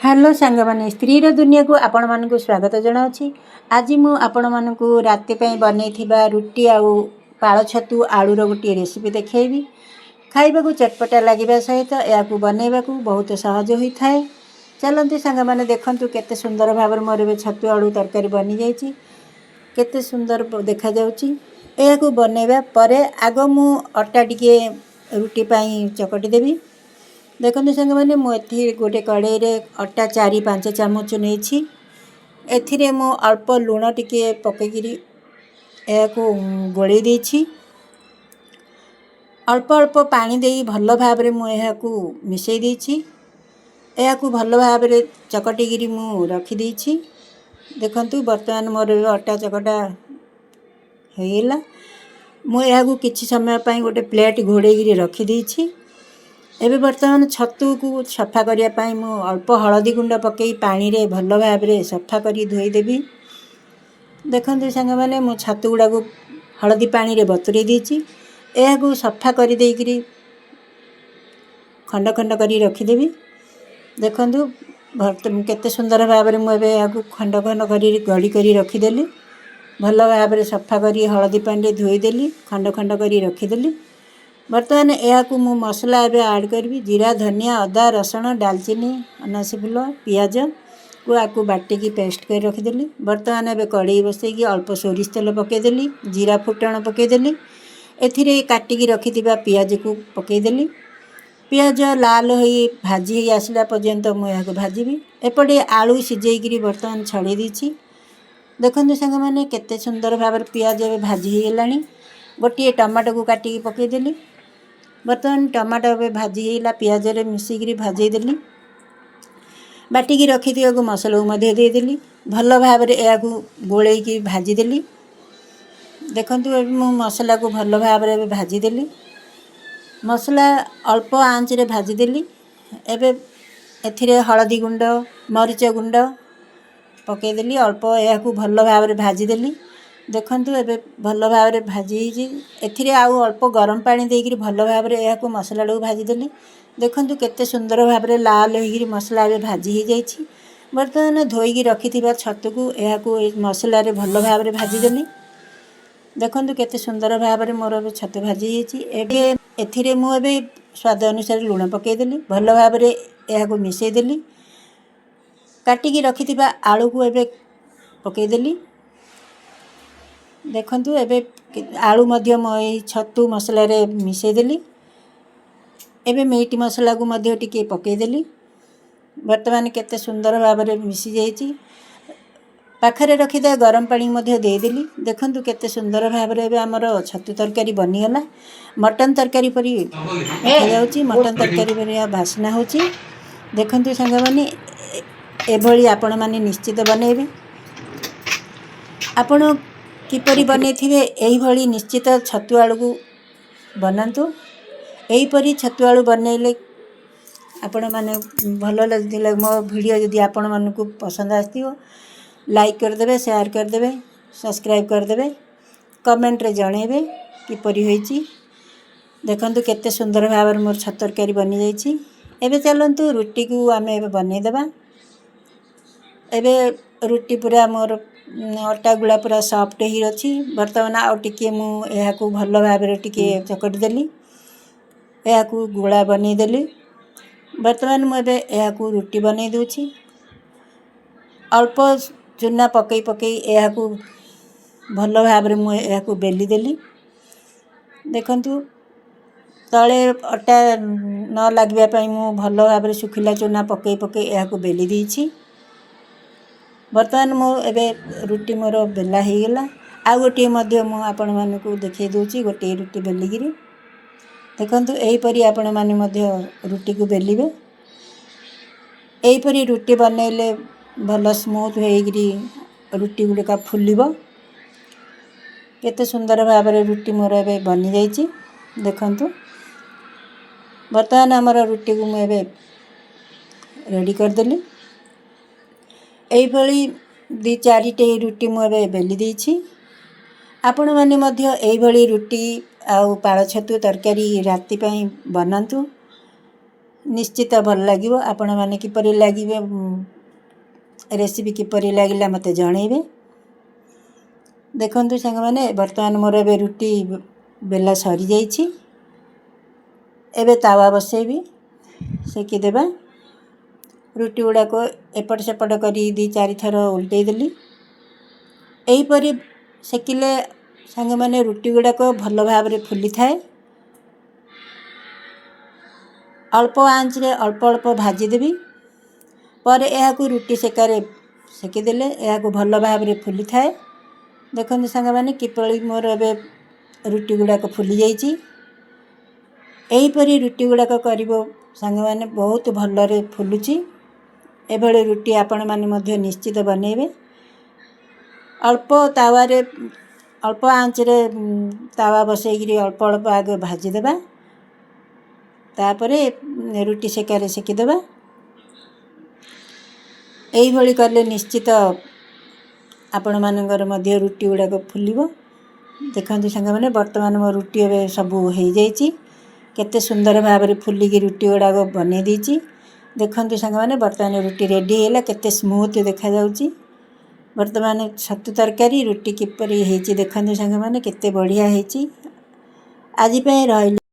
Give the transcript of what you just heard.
Hello ସାଙ୍ଗମାନେ, ସ୍ତ୍ରୀର ଦୁନିଆକୁ ଆପଣମାନଙ୍କୁ ସ୍ୱାଗତ ଜଣାଉଛି। ଆଜି ମୁଁ ଆପଣମାନଙ୍କୁ ରାତି ପାଇଁ ବନେଇଥିବା ରୁଟି ଆଉ ପାଳ ଛତୁ ଆଳୁର ଗୋଟିଏ ରେସିପି ଦେଖାଇବି। ଖାଇବାକୁ ଚଟପଟା ଲାଗିବା ସହିତ ଏହାକୁ ବନେଇବାକୁ ବହୁତ ସହଜ ହୋଇଥାଏ। ଚାଲନ୍ତୁ ସାଙ୍ଗମାନେ, ଦେଖନ୍ତୁ କେତେ ସୁନ୍ଦର ଭାବରେ ମୋର ଏବେ ଛତୁ ଆଳୁ ତରକାରୀ ବନିଯାଇଛି। କେତେ ସୁନ୍ଦର ଦେଖାଯାଉଛି। ଏହାକୁ ବନେଇବା ପରେ ଆଗ ମୁଁ ଅଟା ଟିକେ ରୁଟି ପାଇଁ ଚକଟି ଦେବି। ଦେଖନ୍ତୁ ସାଙ୍ଗମାନେ, ମୁଁ ଏଠି ଗୋଟେ କଡ଼େଇରେ ଅଟା 4-5 ଚାମଚ ନେଇଛି। ଏଥିରେ ମୁଁ ଅଳ୍ପ ଲୁଣ ଟିକିଏ ପକାଇକିରି ଏହାକୁ ଗୋଳେଇ ଦେଇଛି। ଅଳ୍ପ ଅଳ୍ପ ପାଣି ଦେଇ ଭଲ ଭାବରେ ମୁଁ ଏହାକୁ ମିଶାଇ ଦେଇଛି। ଏହାକୁ ଭଲ ଭାବରେ ଚକଟିକିରି ମୁଁ ରଖିଦେଇଛି। ଦେଖନ୍ତୁ, ବର୍ତ୍ତମାନ ମୋର ଏବେ ଅଟା ଚକଟା ହେଇଗଲା। ମୁଁ ଏହାକୁ କିଛି ସମୟ ପାଇଁ ଗୋଟେ ପ୍ଲେଟ୍ ଘୋଡ଼େଇକିରି ରଖିଦେଇଛି। ଏବେ ବର୍ତ୍ତମାନ ଛତୁକୁ ସଫା କରିବା ପାଇଁ ମୁଁ ଅଳ୍ପ ହଳଦୀ ଗୁଣ୍ଡ ପକାଇ ପାଣିରେ ଭଲ ଭାବରେ ସଫା କରି ଧୋଇଦେବି। ଦେଖନ୍ତୁ ସାଙ୍ଗମାନେ, ମୁଁ ଛତୁ ଗୁଡ଼ାକୁ ହଳଦୀ ପାଣିରେ ବତୁରେଇ ଦେଇଛି। ଏହାକୁ ସଫା କରିଦେଇକିରି ଖଣ୍ଡ ଖଣ୍ଡ କରି ରଖିଦେବି। ଦେଖନ୍ତୁ, କେତେ ସୁନ୍ଦର ଭାବରେ ମୁଁ ଏବେ ଏହାକୁ ଖଣ୍ଡ ଖଣ୍ଡ କରି ଗଡ଼ି କରି ରଖିଦେଲି। ଭଲ ଭାବରେ ସଫା କରି ହଳଦୀ ପାଣିରେ ଧୋଇଦେଲି, ଖଣ୍ଡ ଖଣ୍ଡ କରି ରଖିଦେଲି। ବର୍ତ୍ତମାନ ଏହାକୁ ମୁଁ ମସଲା ଏବେ ଆଡ଼୍ କରିବି। ଜିରା, ଧନିଆ, ଅଦା, ରସୁଣ, ଡାଲଚିନି, ଅନାସୀ ଫୁଲ, ପିଆଜକୁ ଆକୁ ବାଟିକି ପେଷ୍ଟ କରି ରଖିଦେଲି। ବର୍ତ୍ତମାନ ଏବେ କଡ଼େଇ ବସେଇକି ଅଳ୍ପ ସୋରିଷ ତେଲ ପକାଇଦେଲି, ଜିରା ଫୁଟଣ ପକାଇଦେଲି। ଏଥିରେ କାଟିକି ରଖିଥିବା ପିଆଜକୁ ପକାଇଦେଲି। ପିଆଜ ଲାଲ ହୋଇ ଭାଜି ହେଇ ଆସିଲା ପର୍ଯ୍ୟନ୍ତ ମୁଁ ଏହାକୁ ଭାଜିବି। ଏପଟେ ଆଳୁ ସିଝେଇକିରି ବର୍ତ୍ତମାନ ଛଡ଼େଇ ଦେଇଛି। ଦେଖନ୍ତୁ ସାଙ୍ଗମାନେ, କେତେ ସୁନ୍ଦର ଭାବରେ ପିଆଜ ଏବେ ଭାଜି ହେଇଗଲାଣି। ଗୋଟିଏ ଟମାଟୋକୁ କାଟିକି ପକାଇଦେଲି। ବର୍ତ୍ତମାନ ଟମାଟୋ ଏବେ ଭାଜି ହେଇଗଲା, ପିଆଜରେ ମିଶିକିରି ଭାଜେଇଦେଲି। ବାଟିକି ରଖିଥିବାକୁ ମସଲାକୁ ମଧ୍ୟ ଦେଇଦେଲି। ଭଲ ଭାବରେ ଏହାକୁ ଗୋଳେଇକି ଭାଜିଦେଲି। ଦେଖନ୍ତୁ, ଏବେ ମୁଁ ମସଲାକୁ ଭଲ ଭାବରେ ଏବେ ଭାଜିଦେଲି। ମସଲା ଅଳ୍ପ ଆଞ୍ଚରେ ଭାଜିଦେଲି। ଏବେ ଏଥିରେ ହଳଦୀ ଗୁଣ୍ଡ, ମରିଚ ଗୁଣ୍ଡ ପକାଇଦେଲି ଅଳ୍ପ। ଏହାକୁ ଭଲ ଭାବରେ ଭାଜିଦେଲି। ଦେଖନ୍ତୁ, ଏବେ ଭଲ ଭାବରେ ଭାଜି ହେଇଛି। ଏଥିରେ ଆଉ ଅଳ୍ପ ଗରମ ପାଣି ଦେଇକିରି ଭଲ ଭାବରେ ଏହାକୁ ମସଲାଟାକୁ ଭାଜିଦେଲି। ଦେଖନ୍ତୁ, କେତେ ସୁନ୍ଦର ଭାବରେ ଲାଲ ହେଇକିରି ମସଲା ଏବେ ଭାଜି ହେଇଯାଇଛି। ବର୍ତ୍ତମାନ ଧୋଇକି ରଖିଥିବା ଛତୁକୁ ଏହାକୁ ଏ ମସଲାରେ ଭଲ ଭାବରେ ଭାଜିଦେଲି। ଦେଖନ୍ତୁ, କେତେ ସୁନ୍ଦର ଭାବରେ ମୋର ଏବେ ଛତୁ ଭାଜି ହେଇଛି। ଏବେ ଏଥିରେ ମୁଁ ଏବେ ସ୍ୱାଦ ଅନୁସାରେ ଲୁଣ ପକାଇଦେଲି। ଭଲ ଭାବରେ ଏହାକୁ ମିଶାଇଦେଲି। କାଟିକି ରଖିଥିବା ଆଳୁକୁ ଏବେ ପକାଇଦେଲି। ଦେଖନ୍ତୁ, ଏବେ ଆଳୁ ମଧ୍ୟ ମୁଁ ଏଇ ଛତୁ ମସଲାରେ ମିଶାଇଦେଲି। ଏବେ ମିଟ୍ ମସଲାକୁ ମଧ୍ୟ ଟିକିଏ ପକାଇଦେଲି। ବର୍ତ୍ତମାନ କେତେ ସୁନ୍ଦର ଭାବରେ ମିଶିଯାଇଛି। ପାଖରେ ରଖିଥିବା ଗରମ ପାଣି ମଧ୍ୟ ଦେଇଦେଲି। ଦେଖନ୍ତୁ, କେତେ ସୁନ୍ଦର ଭାବରେ ଏବେ ଆମର ଛତୁ ତରକାରୀ ବନିଗଲା। ମଟନ୍ ତରକାରୀ ପରି ଦେଖାଯାଉଛି, ମଟନ୍ ତରକାରୀ ପରି ବାସ୍ନା ହେଉଛି। ଦେଖନ୍ତୁ ସାଙ୍ଗମାନେ, ଏଭଳି ଆପଣମାନେ ନିଶ୍ଚିତ ବନେଇବେ। ଆପଣ କିପରି ବନେଇଥିବେ, ଏଇଭଳି ନିଶ୍ଚିତ ଛତୁ ଆଳୁକୁ ବନାନ୍ତୁ। ଏହିପରି ଛତୁ ଆଳୁ ବନେଇଲେ ଆପଣମାନେ ଭଲ ଲାଗିଥିଲେ, ମୋ ଭିଡ଼ିଓ ଯଦି ଆପଣମାନଙ୍କୁ ପସନ୍ଦ ଆସିଥିବ, ଲାଇକ୍ କରିଦେବେ, ସେୟାର କରିଦେବେ, ସବସ୍କ୍ରାଇବ୍ କରିଦେବେ, କମେଣ୍ଟରେ ଜଣାଇବେ କିପରି ହୋଇଛି। ଦେଖନ୍ତୁ, କେତେ ସୁନ୍ଦର ଭାବରେ ମୋର ଛତୁ ତରକାରୀ ବନିଯାଇଛି। ଏବେ ଚାଲନ୍ତୁ, ରୁଟିକୁ ଆମେ ଏବେ ବନେଇଦେବା। ଏବେ ରୁଟି ପୁରା ମୋର ଅଟା ଗୁଳା ପୁରା ସଫ୍ଟ ହେଇ ଅଛି। ବର୍ତ୍ତମାନ ଆଉ ଟିକିଏ ମୁଁ ଏହାକୁ ଭଲ ଭାବରେ ଟିକିଏ ଚକଟି ଦେଲି, ଏହାକୁ ଗୁଳା ବନେଇଦେଲି। ବର୍ତ୍ତମାନ ମୁଁ ଏବେ ଏହାକୁ ରୁଟି ବନେଇ ଦେଉଛି। ଅଳ୍ପ ଚୁନା ପକାଇ ପକାଇ ଏହାକୁ ଭଲ ଭାବରେ ମୁଁ ଏହାକୁ ବେଲି ଦେଲି। ଦେଖନ୍ତୁ, ତଳେ ଅଟା ନ ଲାଗିବା ପାଇଁ ମୁଁ ଭଲ ଭାବରେ ଶୁଖିଲା ଚୁନା ପକାଇ ପକାଇ ଏହାକୁ ବେଲି ଦେଇଛି। ବର୍ତ୍ତମାନ ମୁଁ ଏବେ ରୁଟି ମୋର ବେଲା ହେଇଗଲା। ଆଉ ଗୋଟିଏ ମଧ୍ୟ ମୁଁ ଆପଣମାନଙ୍କୁ ଦେଖାଇ ଦେଉଛି, ଗୋଟିଏ ରୁଟି ବେଲିକିରି। ଦେଖନ୍ତୁ, ଏହିପରି ଆପଣମାନେ ମଧ୍ୟ ରୁଟିକୁ ବେଲିବେ। ଏହିପରି ରୁଟି ବନେଇଲେ ଭଲ ସ୍ମୁଥ୍ ହେଇକିରି ରୁଟି ଗୁଡ଼ିକ ଫୁଲିବ। କେତେ ସୁନ୍ଦର ଭାବରେ ରୁଟି ମୋର ଏବେ ବନିଯାଇଛି। ଦେଖନ୍ତୁ, ବର୍ତ୍ତମାନ ଆମର ରୁଟିକୁ ମୁଁ ଏବେ ରେଡ଼ି କରିଦେଲି। ଏଇଭଳି ଦୁଇ ଚାରିଟି ରୁଟି ମୁଁ ଏବେ ବେଲି ଦେଇଛି। ଆପଣମାନେ ମଧ୍ୟ ଏଇଭଳି ରୁଟି ଆଉ ପାଳ ଛତୁ ତରକାରୀ ରାତି ପାଇଁ ବନାନ୍ତୁ। ନିଶ୍ଚିତ ଭଲ ଲାଗିବ। ଆପଣମାନେ କିପରି ଲାଗିବେ, ରେସିପି କିପରି ଲାଗିଲା ମୋତେ ଜଣାଇବେ। ଦେଖନ୍ତୁ ସାଙ୍ଗମାନେ, ବର୍ତ୍ତମାନ ମୋର ଏବେ ରୁଟି ବେଲା ସରିଯାଇଛି। ଏବେ ତାୱା ବସେଇବି, ସେକିଦେବା। ରୁଟି ଗୁଡ଼ାକ ଏପଟ ସେପଟ କରି ଦୁଇ ଚାରିଥର ଓଲଟେଇ ଦେଲି। ଏହିପରି ସେକିଲେ ସାଙ୍ଗମାନେ, ରୁଟି ଗୁଡ଼ାକ ଭଲ ଭାବରେ ଫୁଲିଥାଏ। ଅଳ୍ପ ଆଞ୍ଚରେ ଅଳ୍ପ ଅଳ୍ପ ଭାଜିଦେବି। ପରେ ଏହାକୁ ରୁଟି ସେକାରେ ସେକିଦେଲେ ଏହାକୁ ଭଲ ଭାବରେ ଫୁଲିଥାଏ। ଦେଖନ୍ତୁ ସାଙ୍ଗମାନେ, କିପରି ମୋର ଏବେ ରୁଟି ଗୁଡ଼ାକ ଫୁଲି ଯାଇଛି। ଏହିପରି ରୁଟି ଗୁଡ଼ାକ କରିବ ସାଙ୍ଗମାନେ, ବହୁତ ଭଲରେ ଫୁଲୁଛି। ଏଭଳି ରୁଟି ଆପଣମାନେ ମଧ୍ୟ ନିଶ୍ଚିତ ବନେଇବେ। ଅଳ୍ପ ତାୱାରେ, ଅଳ୍ପ ଆଞ୍ଚରେ ତାୱା ବସେଇକିରି ଅଳ୍ପ ଅଳ୍ପ ଆଗ ଭାଜିଦେବା, ତାପରେ ରୁଟି ସେକାରେ ସେକିଦେବା। ଏଇଭଳି କଲେ ନିଶ୍ଚିତ ଆପଣମାନଙ୍କର ମଧ୍ୟ ରୁଟି ଗୁଡ଼ାକ ଫୁଲିବ। ଦେଖନ୍ତୁ ସାଙ୍ଗମାନେ, ବର୍ତ୍ତମାନ ମୋ ରୁଟି ଏବେ ସବୁ ହେଇଯାଇଛି। କେତେ ସୁନ୍ଦର ଭାବରେ ଫୁଲିକି ରୁଟି ଗୁଡ଼ାକ ବନେଇ ଦେଇଛି। ଦେଖନ୍ତୁ ସାଙ୍ଗମାନେ, ବର୍ତ୍ତମାନ ରୁଟି ରେଡ଼ି ହେଇଗଲା। କେତେ ସ୍ମୁଥ୍ ଦେଖାଯାଉଛି। ବର୍ତ୍ତମାନ ଛତୁ ତରକାରୀ ରୁଟି କିପରି ହେଇଛି ଦେଖନ୍ତୁ ସାଙ୍ଗମାନେ, କେତେ ବଢ଼ିଆ ହେଇଛି। ଆଜି ପାଇଁ ରହିଲି।